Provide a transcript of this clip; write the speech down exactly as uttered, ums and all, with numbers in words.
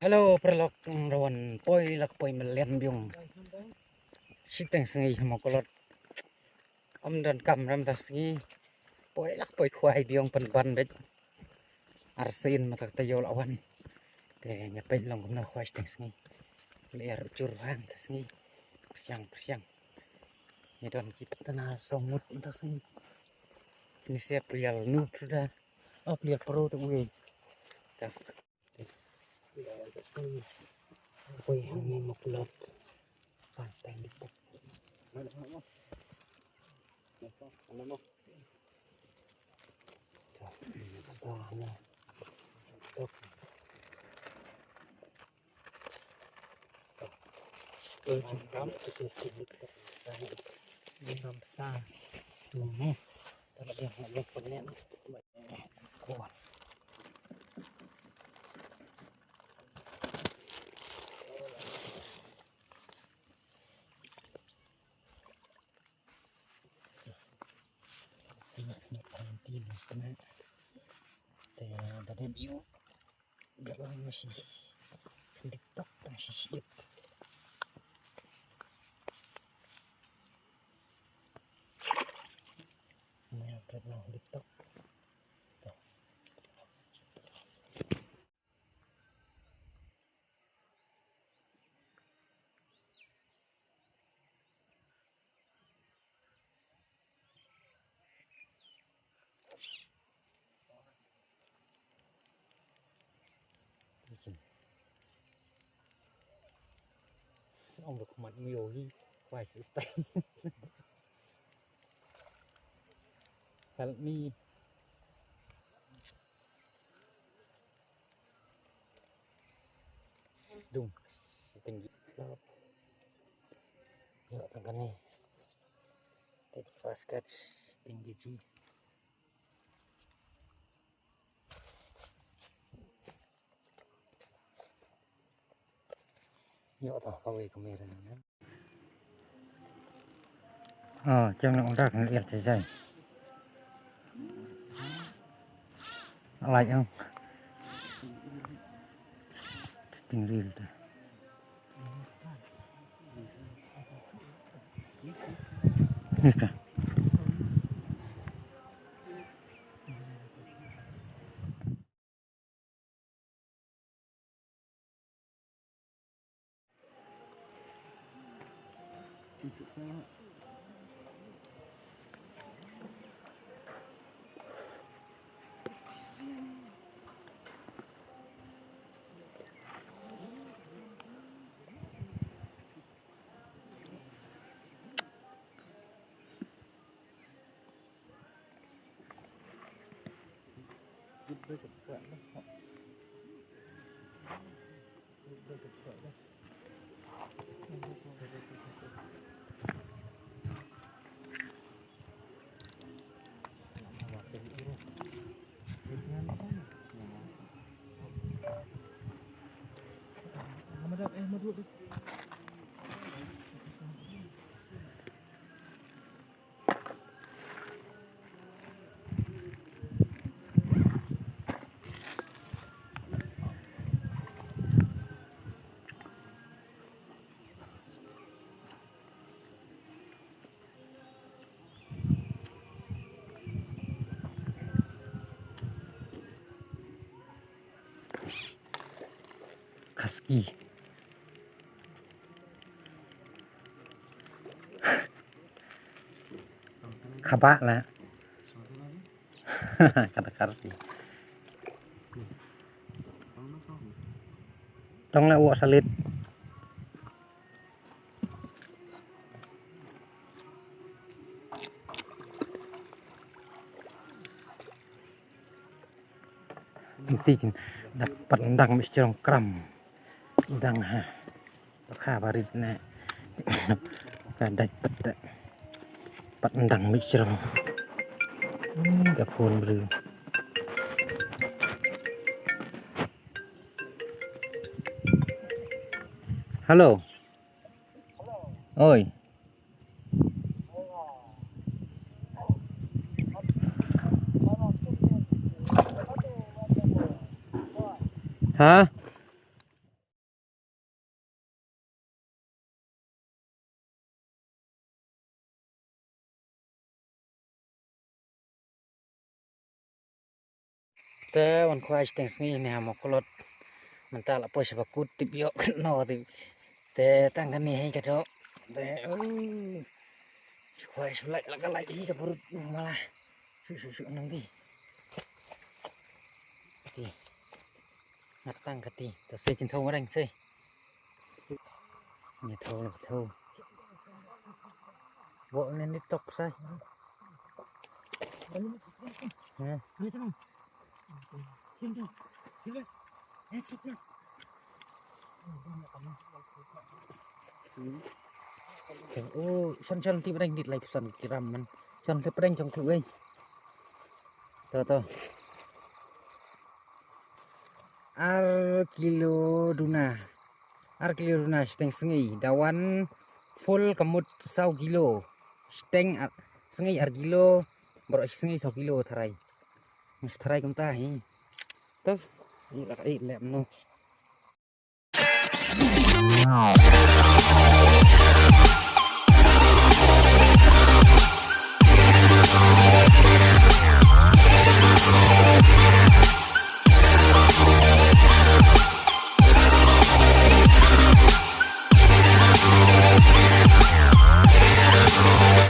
Hello, paralok, mm, rawan poi la ka poi melian biong. Shiteng sngi ha Mawkyrwat. Ym don kam ram ta sngi. Poi la ka poi khwai biong pynban beit. Arsien ma ta ka taïew la wan. Te nga peit long kumno khwai shiteng sngi. Lyer u jur hang ta sngi. Pyrshang, pyrshang. Ïa don ki pynthana song mut ta sngi. Ni siap plial nu truda. Oh, plial pro tu wei. Ta. Wei, hangne Mawkyrwat. Pantang di pok. Te da dei biu. Biu lang masi. Di tok tang sisiit. Maya kat nang di tok. Tok. Ong da khmat myo hi, wai su stai. Help me. Dung, tinggi. Ïoh tang kane. Take fast catch, tinggi ji. Ïoh tang kawei kamera na. Ah, jam na unda kan lihat saja. Alai ang. Tinggi dah. Ni ka. Kaski. Kaba la. Kata karti. Tong la wok salit. Nti kin dapat ndang mi strong kram. Ndang ha. Ka barit ne. Ka dait pat. Pat ndang mi strong. Hmm, ka phone bru. Hello. Oi. Ha? Te wan khwai shiteng sngi ne ha Mawklod. Mynta la poi sha ba kut tip ïoh katno tip. Te tang kane hi ka dok. Te, oh. Khwai shu lait la ka lait hi ka parut mala. Shu, shu, shu, nang ti. Ti. Ngat tang ka ti. To se chin thaw mareng se. Ni thaw la thaw. Bo ne ni tok sai. Ha. Te, oh, shon shon ti pdeng dit lai phew san kiram man. Shon se pdeng jong tu ei. To, to. Ar kilo duna. Ar kilo duna shiteng sngi. Da wan full ka mut saw kilo. Shiteng ar, sngi ar kilo. Baroh sngi saw kilo tharai. Ngi tharai kumta hi. To. Ïa la ka ïa lep no.